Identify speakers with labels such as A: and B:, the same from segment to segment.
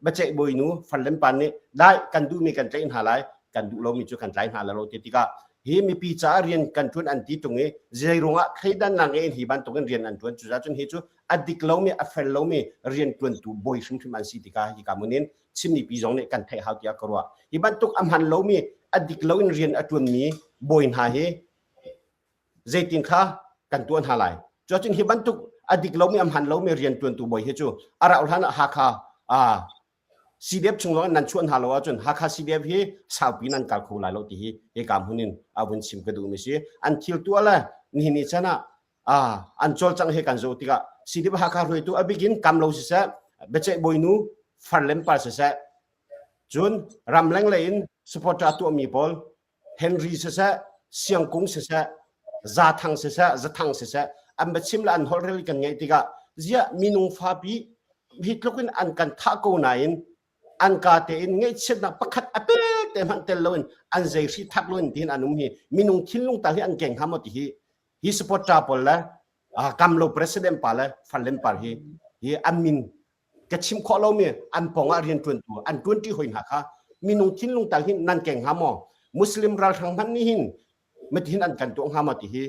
A: Biaceih bawinu Farlem pa nih dai kan duhmi kan tlaih hna lai kan duh lomi cu kan tlai hna la lo ti tikah hi mipi caah rian kan ṭuan an ti ṭung i zei ruangah thleidannak ngei in hi bantukin rian an ṭuan cucaah cun hi cu a dik lomi a fel lomi rian ṭuantu bawi hrimhrim an si tikah hika mun in Chin mipi zong nih kan theih hau tiah ka ruah. Hi bantuk a hman lomi a dik loin rian a ṭuanmi bawi hna hi zeitin kha kan tuah hna lai. Cuacun hi bantuk a dik lomi a hman lomi rian ṭuantu bawi hi cu a rauh hlan ah Hakha ah CDF chung lawng in nan chuah hna lo ahcun Hakha CDF hi saupi nan kal kho lai lo ti hi hika hmun in a vun chim ka duhmi si. An thil tuah le nihin ni chan ah an cawlcangh he kan zoh tikah CDF Hakha hruaitu a bik in kam lo siseh biaceih bawinu farlem par siseh cun ramleng lei in supporter tuahmi pawl Henry siseh Siangkung siseh Zathang siseh Zathang siseh an biachim le an holhrel kan ngaih tikah ziah minung fapi hi tluk in an kan thah ko nain an ka tein ngaihchiatnak pakhat a pe te hmanh tel loin an zei hri thak loin tiin an um hi minung thinlung tal hi an keng hnga maw ti hi hi supporter pawl le kamlo president pa le farlem par hi hi an min ka chim khawh lomi an pong ah rian ṭuantu an ṭuanṭi hoi hna kha minung thinlung tal hin nan keng hnga maw muslim ralhrang hmanh nih hin matihin an kan tuah hnga maw ti hi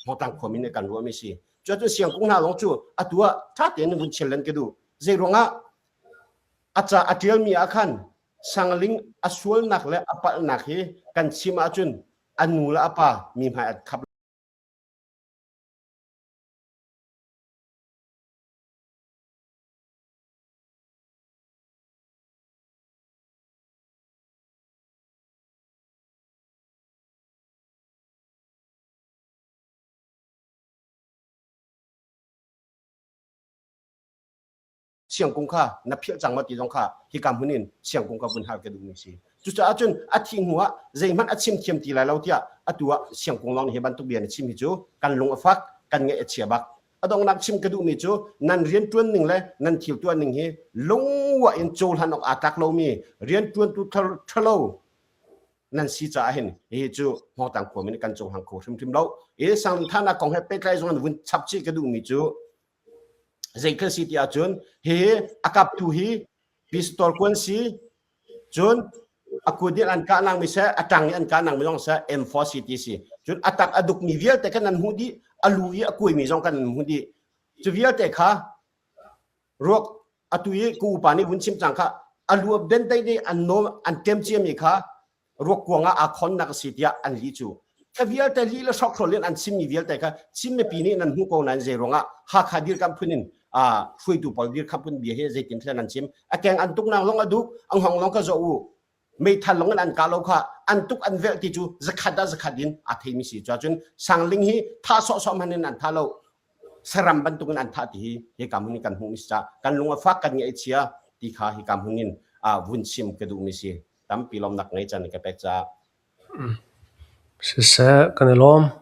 A: hmawtlang khuami nih kan ruahmi si cuacun siangkung hna lawng cu atu ah ṭha tein vun chial len ka duh zei ruangah a ca a ṭialmi ah khan sangling a sualnak le a palhnak hi kan chim ahcun a nu le a pa mi hmai an khap Siangkung kha na philh cang maw ti zong kha hika hmun in siangkung ka vun hal ka duhmi si. Cucaah cun a thih hnu ah zeihmanh a chim thiam ti lai lo tiah atu ah siangkung lawng nih hi bantuk bia na chim hi cu kan lung a fak, kan ngaih a chia bak. A donghnak chim ka duhmi cu nan rianṭuan ning le nan thil tuah ning hi lungwah in cohlan awk aa tlak lomi rianṭuantu ṭhalo nan si caah hin hihi cu Hmawngtlang khuami nih kan cohlang kho hrimhrim lo. I Sanglingthanak kong he pehtlai zong in vun chap chih ka duhmi cu zei thil si ti ahcun hihi a kaptu hi pistol kuan si cun a kut in an kahnak mi seh a ṭang i an kahnak mi zong seh M4 si ti si cun a tak a dukmi vialte kan an hmuh dih a lu i a kuaimi zong kan an hmuh dih cu vialte kha ruak atu i ku upa nih vun chim cang kha a lu bentei nih an nawm an ṭem ciami kha ruakkuang ah aa khonnak a si tiah an lih cu kha vialte lih le hrokhrawl in an chimmi vialte kha Chin mipi nih nan hmuh ko nain zei ruangah Hakha dirkamh phun in hruaitu pawl dirkamh phun bia hi zeitin thlen an chim a keng an tuknak lawng a duk a hngong lawng ka zoh u meithal lawng in an kah lo kha an tuk an velh ti cu zakhat ah zakhat in aa theimi si cun sangling hi thah sawhsawh hmanh in an thah lo saram bantukin an thah ti hi hika hmun in kan hmuhmi si caah kan lung a fak kan ngaih chia ti kha hika hmun in vun chim ka duhmi si tampi lawmnak ngei can ka pek caah
B: Siseh, kan i lawm.